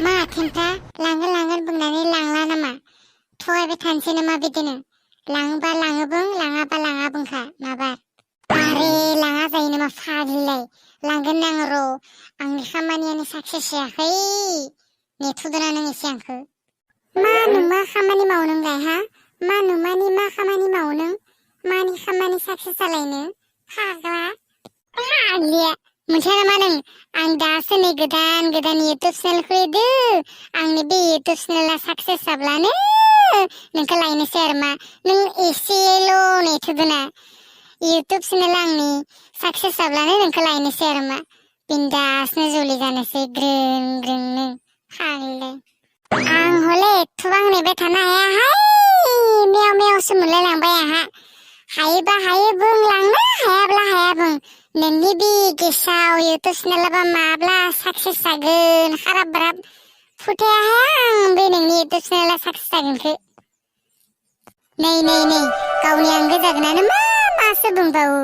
मा थेमफ्रा लांगोन बुंनानै लांला नामा थगायबाय थानोसै नामा बिदिनो लाङोबा लाङो बुं लाङाबा लाङा बुंखा माबा आरे लाङा जायो नामा फाग्लिलाय लांगोन आङो र' आंनि खामानियानो साक्सेस जायाखै नेथ'दोना नों एसे आंखौ मा खामानि मावो नोंलाय हा मा खामानि मावो नों मानि खामानि साक्सेस जालायनो फाग्ला फाग्लिया मोनथिया नामा नों आं दासो नै गोदान इउटुब चेनेल खुलिदो आंनि बे इउटुब चेनेला साक्सेस जाब्लानो नोंखौ लायनोसै आरो मा नों एसेल' नेथ'दोना इउटुब चेनेल आंनि साक्सेस जाब्लानो नोंखौ लायनोसै आरो मा बिन्दासनो जुलि जानोसै ग्रोंनो फाग्लिलाय आं हले एथ'बां नेबाय थानो हायाहाय मेव मोनलायलांबाय आंहा हायोबा हायो बुं लांनो हायाब्ला हाया बुं नोंनि बे गेसाव इउटुब चेनेलाबा माब्ला साक्सेस जागोन खाराब फोथायाहाय आं बे नोंनि इउटुब चेनेला साक्सेस जागोनखौ नै गावनि आंगो जागोनानो मासो बुंबावो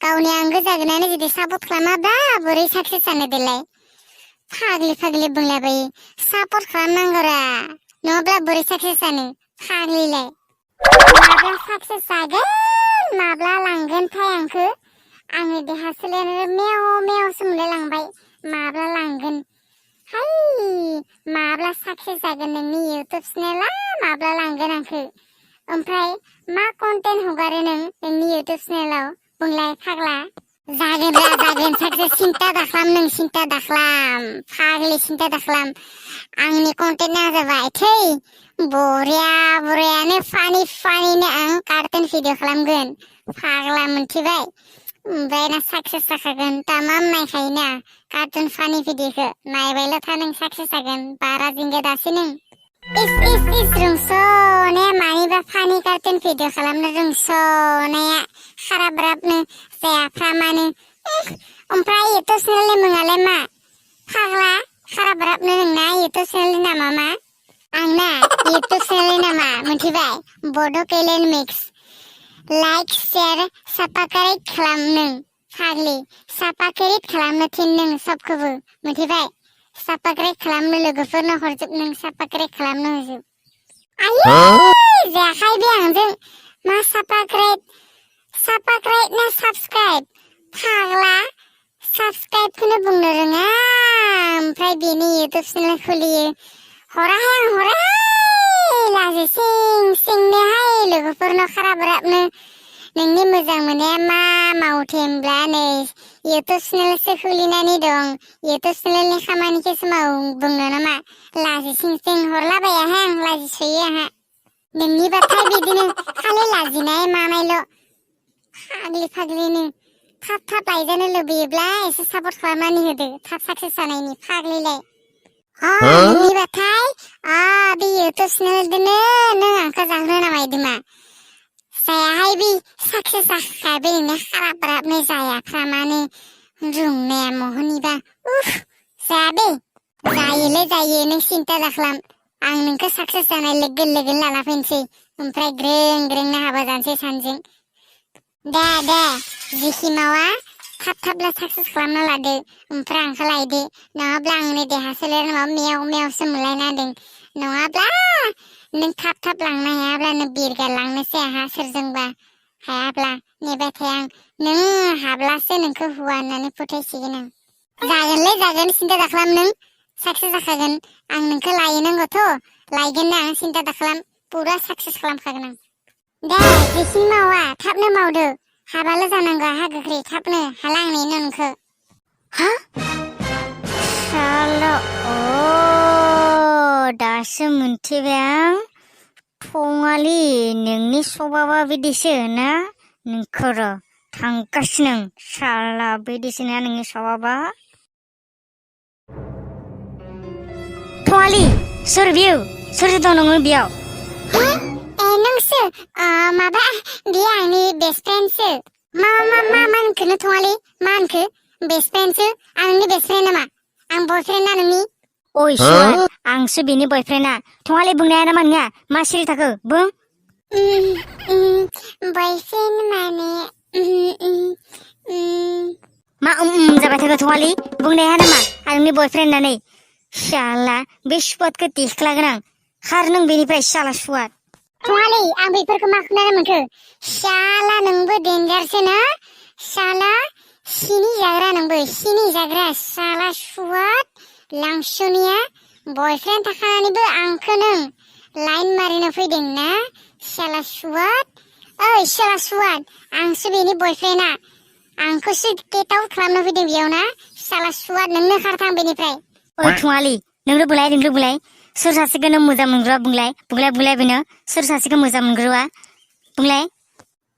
गावनि आंगो जागोनानो जुदि सापर्ट खालामाबा बोरै साक्सेस जानो देलाय फाग्लि बुंलाबायो सापर्ट खालामनांगौरा नङाब्ला बोरै साक्सेस जानो फाग्लिलाय माब्ला साक्सेस जागोन माब्ला लांगोनथाय आंखौ आंनि देहा सोलेरानो मेवसो मोनलायलांबाय माब्ला लांगोन हाय माब्ला साक्सेस जागोन नोंनि इउटुब चेनेला माब्ला लांगोन आंखौ ओमफ्राय मा कन्टेन्ट हगारो नोंनि इउटुब चेनेलाव बुंलाय फाग्ला जागोन साक्सेस सिन्था दाख्लाम फाग्लि सिन्था दाख्लाम आंनि कन्टेन्टआ जाबाय थै बरियानो फानिनो आं कार्टुन भिडिअ खालामगोन फाग्ला मोनथिबाय ओमफ्राय ना साक्सेस जाखागोन तामाम नायखायोना कार्टुन फानि भिडिअखौ नायबायल' था नों साक्सेस जागोन बारा जिंगा दासै नों इस रोंस'नाया मानिबा फानि कार्टुन भिडिअ खालामनो रोंस'नाया खाराब्राबनो जायाफ्रामानो ओमफ्राय इउटुब चेनेलनि मुङालाय मा फाग्ला खाराब्राबनो नोंना इउटुब चेनेलनि नामा मा आंना इउटुब चेनेलनि नामा मोनथिबाय बड'काल्यानमिक्स लाइक शेयार साबस्क्राइब खालाम नों फाग्लि साबस्क्राइब खालामनो थिन नों सबखौबो मोनथिबाय साबस्क्राइब खालामनो लोगोफोरनो हरजोब नों साबस्क्राइब खालामनो हरजोब आयै जायाखै बे आंजों मा साबस्क्राइब ना साबस्क्राइब फाग्ला साबस्क्राइबखौनो बुंनो रोङा ओमफ्राय बेनि इउटुब चेनेल खुलियो हराहाय लाजि सिंनोहाय लोगोफोरनो खाराब्राबनो नोंनि मोजां मोननाया मा मावथो होनब्ला नै इउटुब चेनेलसो खुलिनानै दं इउटुब चेनेलनि खामानिखौसो माव बुंनो नामा लाजि सिं हरलाबायाहाय आं लाजिसोयो आंहा नोंनि बाथाय बिदिनो खालि लाजिनाय मानायल' फाग्लिनो थाब लायजानो लुबैयोब्ला एसे सापर्ट खालामनानै होदो थाब साक्सेस जानायनि फाग्लिलाय नोंनि बाथाय बे इउटुब चेनेलजोंनो नों आंखौ जाहोनो नामायदों मा जायाहाय बे साक्सेस जाखाबाय नोंना खाराब्राबनो जायाफ्रामानो रुंनाया महनिबा जाया दे जायो नों सिन्था दाख्लाम आं नोंखौ साक्सेस जानाय लोगो लाना फैनोसै ओमफ्राय ग्रोंनो हाबा जानोसै सानजों दे जिखि मावा थाबनो साक्सेस खालामना लादो ओमफ्राय आंखौ लायदो नङाब्ला आंनि देहा सोलेर मेवसो मोनलायना होदों नङाब्ला नों थाब लांनो हायाब्ला नों बिरगारलांनोसै आंहा सोरजोंबा हायाब्ला नेबाय थाया आं नों हाब्लासो नोंखौ हुवा होननानै फोथायसिगोन आं जागोन सिन्था दाख्लाम नों साक्सेस जाखागोन आं नोंखौ लायनांगौथ' लायगोन ना आं सिन्था दाख्लाम पुरा साक्सेस खालामखागोन आं दे जिखिनि मावा थाबनो मावदो हाबाल' जानांगौ आहा गोख्रै थाबनो हाला आं नेनो नोंखौ दासो मोनथिबाय आं थङालि नोंनि सभाबा बिदिसो ना नोंखौ र' थांगासिनो साला बिदिसो ना नोंनि सभाबा थङालि सोर दं नोङो बेयाव नोंसो माबा बेयो आंनि बेस्ट फ्रेन्डसो मा होनखोनो थङालि मा होनखो बेस्ट फ्रेन्डसो आं नोंनि बेस्ट फ्रेन्ड नामा आं बयफ्रेन्ड ना नोंनि ओइ सुवार आंसो बेनि बयफ्रेन्डा थङालि बुंनाया नामा नोंहा मा सिरि थाखो बुं बयफ्रेन्ड माने मा जाबाय थाखो थङालि बुंनाया नामा आं नोंनि बयफ्रेन्ड होननानै शाला बे सुवादखौ देख्लागोन आं खार नों बेनिफ्राय शाला सुवाद थङालै आं बेफोरखौ मा खोनानो मोनखो शाला नोंबो डेन्जारसो ना शाला सिनि जाग्रा नोंबो सिनि जाग्रा शाला सुवाद लांसुनिया बयफ्रेन्ड थाखानानैबो आंखौ नों लाइन मारिनो फैदों ना शाला सुवाद ओइ शाला सुवाद आंसो बेनि बयफ्रेन्डआ आंखौसो गेट आउट खालामनो फैदों बेयाव ना शाला सुवाद नोंनो खारथां बेनिफ्राय ओइ थङालि नोंनो बुंलाय सोर सासेखौ नों मोजां मोनग्रा बुंलाय बेनो सोर सासेखौ मोजां मोनग्रोआ बुंलाय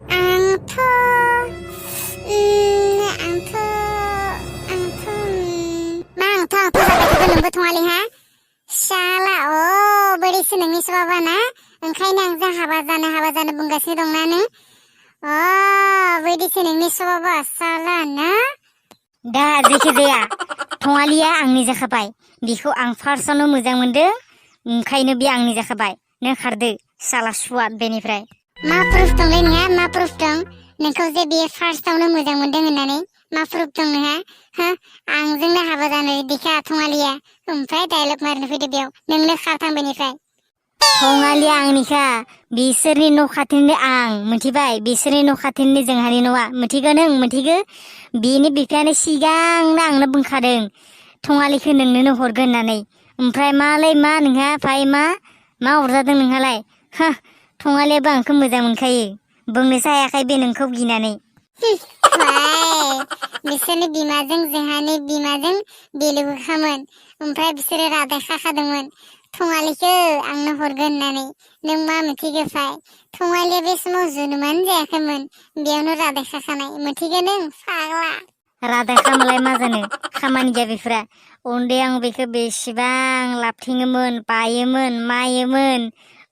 आंथ' जाबाय थागोन नोंबो थङालि हा शाला बोरैसो नोंनि सबाबा ना ओंखायनो आंजों हाबा जानो बुंगासिनो दंना नों बैदिसो नोंनि सबाबा शाला ना दा जेखि जाया थङालिया आंनि जाखाबाय बेखौ आं फार्स्टआवनो मोजां मोनदों ओंखायनो बे आंनि जाखाबाय नों खारदो शाला सुवाद बेनिफ्राय मा प्रुफ दंलै नोंहा मा प्रुफ दं नोंखौ जे बेयो फार्स्टआवनो मोजां मोनदों होननानै मा प्रुफ दं नोंहा हो आंजोंनो हाबा जानो रेडिखा थङालिया ओमफ्राय डायलग मारिनो फैदो बेयाव नोंनो खारथां बेनिफ्राय थङालिया आंनिखा बिसोरनि न' खाथिनि आं मिथिबाय बिसोरनि न' खाथिनि जोंहानि न'आ मिथिगौ नों मिथिगौ बेनि बिफायानो सिगांनो आंनो बुंखादों थङालिखौ नोंनो हरगोन होननानै ओमफ्राय मालाय मा नोंहा फाय मा अरजादों नोंहालाय हा थङालियाबो आंखौ मोजां मोनखायो बुंनोसो हायाखै बे नोंखौ गिनानै बिसोरनि बिमाजों जोंहानि बिमाजों बेलुगुखामोन ओमफ्राय बिसोरो रादाय खाखादोंमोन थङालिखौ आंनो हरगोन होननानै नों मा मिथिगौ फाय थङालिया बे समाव जोनोमानो जायाखैमोन बेयावनो रादाय खाखानाय मिथिगौ नों फाग्ला रादाय खामालाय मा जानो खामानि गैया बेफोरा उन्दै आं बेखौ बेसेबां लाबथिङोमोन बायोमोन मायोमोन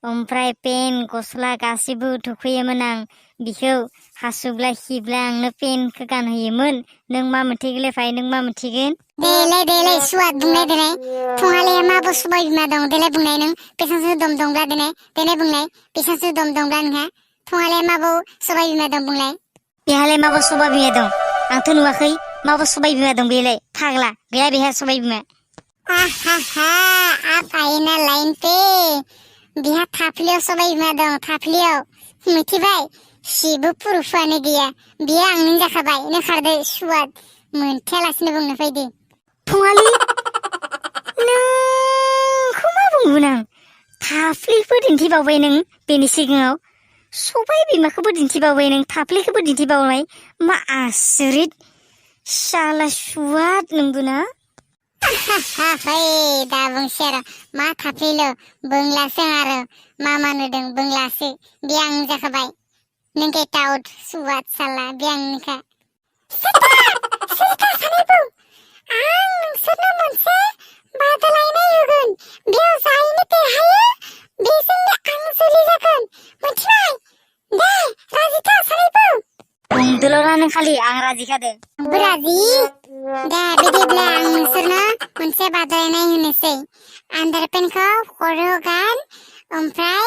ओमफ्राय पेन गस्ला गासिबो थुखैयोमोन आं बिखौ हासुब्ला खिब्ला आंनो पेनखौ गानहोयोमोन नों मा मिथिगौलै फाय नों मा मिथिगोन देलाय सुवाद बुंनाय देनाय थङालिया मा सबाय बिमा दं देलाय बुंनाय नों बेसांसो दम दंब्ला देनाय बुंनाय बेसांसो दम दंब्ला नोंहा थङालिया माबाव सबाय बिमा दं बुंलाय बेहालाय माबा सबाय बिमा दं आंथ' नुवाखै माबा सबाय बिमा दं बेलाय फाग्ला गैया बेहा सबाय बिमा आप आए ना लाइन पे बिहा थाफ्लियाव सबाय बिमा दं थाफ्लियाव मिथिबाय सिबो पुरुफानो गैया बियो आंनो जाखाबाय नों खारदो सुवाद मोनथायालासिनो बुंनो फैदो थङालि नोंखौ मा बुंगोन आं थाफ्लिखौ दिन्थिबावबाय नों बेनि सिगाङाव सबाय बिमाखौबो दिन्थिबावबाय नों थाफ्लिखौबो दिन्थिबावबाय मा आसरित शाला सुवाद नंगौ ना दा बुंसै आरो मा थाफ्लिल' बुंलासो आरो मा नुदों बुंलासो बे आं जाखाबाय नों गेट आउट सुवाद साला बे आंनिखा सानैबो आं नोंसोरनो मोनसे बादायलायनाय होगोन बेयाव जायनो देरहायो बेजोंनो आं जुलि जागोन मिथिबाय दे राजिथा सानैबो बुंदोल' नों खालि आं राजि खादों आंबो राजि दे बिदिब्ला आं नोंसोरनो मोनसे बादायलायनाय होनोसै आन्डारपेन्टखौ खर'आव गान ओमफ्राय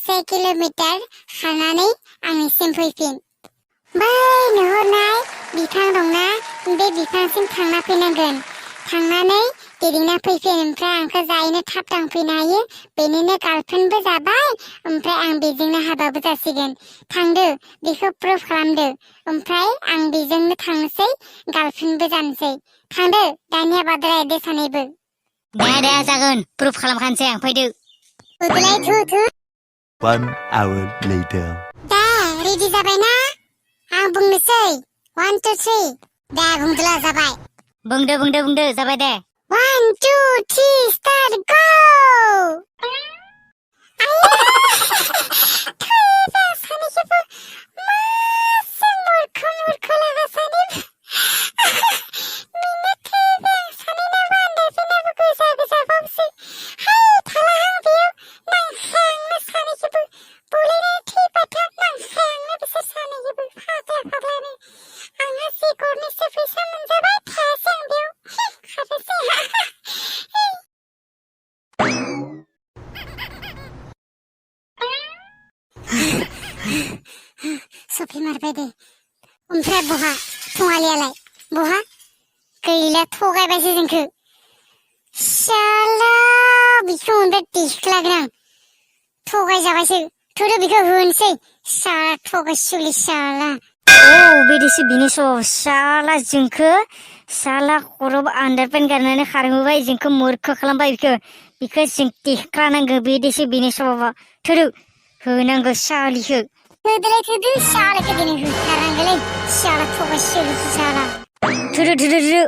1 किल'मिटार खारनानै आंनिसिम फैफिन बै नुहुरनाय बिफां दंना बे बिफांसिम थांना फैनांगोन थांनानै गिदिंना फैफिन ओमफ्राय आंखौ जायैनो थाब थांफैनो हायो बेनिनो गार्लफ्रेन्डबो जाबाय ओमफ्राय आं बेजोंनो हाबाबो जासिगोन थांदो बेखौ प्रुफ खालामदो ओमफ्राय आं बेजोंनो थांनोसै गार्लफ्रेन्डबो जानोसै थांदो दानिया बादायलायदो सानैबो दे जागोन प्रुफ खालामखानोसै आं फैदो थुदोलाय थु 1 hour later. दे रेडि जाबायना आं बुंनोसै 1 2 3 दे बुंदोला जाबाय बुंदो जाबाय दे 1 2 3 start go सानैखौबो मासे मूर्ख लागासानो मिनो थैबाय सानैनाबो आन्दायफैनाबो गोजा बावसो हाय थालाहां बेयाव नांखांनो सानैखौबो बुलायनाय थैबाथाब नांखांनो बिसोर सानैखौबो फाग्लानो आंहा जि गरनैसो फैसा मोनजाबाय थायासै आं बेयाव खारनोसै सफि मारबाय दे ओमफ्राय बहा थङालियालाय बहा गैला थगायबायसो जोंखौ शाला बिखौ मोनबाय देख्लागोन आं थगायजाबायसो थुदो बिखौ होनोसै शाला थगायसुलि शाला बिदिसो बिनि शाला जोंखो शाला खर'आव आन्डारपेन्ट गाननानै खारहोबाय जोंखौ मूर्ख खालामबाय बिखौ जों देख्लानांगौ बिदिसो बिनि स्वभावा थुदो होनांगौ शालिखौ होदोलाय थुदो शालाखौ दिनै होथारनांगौलै शाला थगायसुलि शाला थुदो